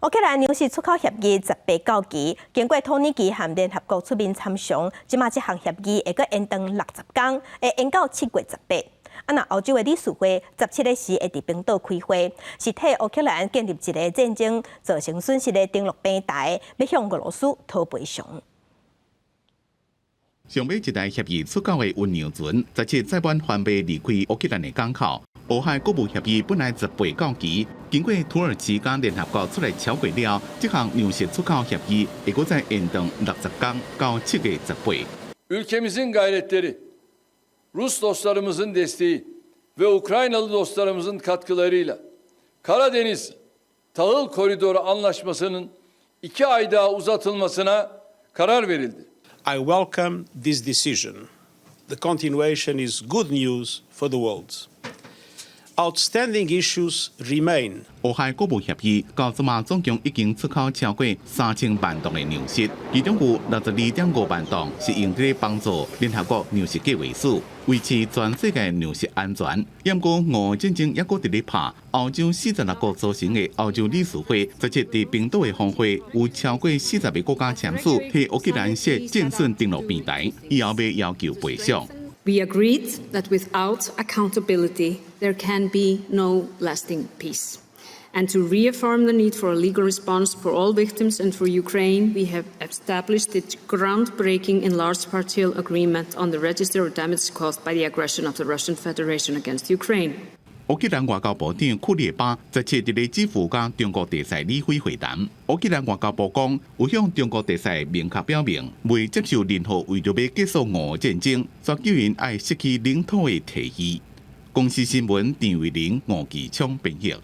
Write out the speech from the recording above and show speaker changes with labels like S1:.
S1: 烏克蘭糧食出口協議十八到期，經過土耳其和聯合國出面參詳，這馬這項協議會閣延長60工，會延到7月18。啊，若歐洲的理事會17日時會佇冰島開會，是替烏克蘭建立一個戰爭造成損失的登錄平台，欲向俄羅斯討賠償。
S2: 上尾一台協議出口的運糧船，17載滿帆馬離開烏克蘭的港口。烏海穀物協議本來十八到期，經過土耳其佮聯合國出來敲過了，這項糧食出口協議會閣再延長60工到7月18。
S3: Ülkemizin gayretleri, Rus dostlarımızın desteği ve Ukraynalı dostlarımızın katkılarıyla Karadeniz Tahıl Koridoru Anlaşması'nın 2 ay daha uzatılmasına karar verildi.
S4: I welcome this decision. The continuation is good news for the world. Outstanding issues remain.
S2: 烏海穀物協議到這馬總共已經出口超過3000萬噸的糧食，其中有62.5萬噸是用佇幫助聯合國糧食計劃署維持全世界糧食安全。毋過俄烏戰爭猶閣佇咧拍，歐洲46國組成的歐洲理事會17佇冰島的峰會，有超過40個國家簽署，替烏克蘭設戰損登錄平台，以後欲要求賠償。
S5: We agreed that without accountability, there can be no lasting peace. And to reaffirm the need for a legal response for all victims and for Ukraine, we have established the groundbreaking enlarged partial agreement on the register of damage caused by the aggression of the Russian Federation against Ukraine.
S2: 烏克蘭外交部長庫列巴17佇咧基輔佮中國特使李飛會談。烏克蘭外交部講，有向中國特使明確表明，袂接受任何為著欲結束俄烏戰爭，煞叫𪜶愛失去領土的提議。公視新聞陳慧玲、吳其昌編譯。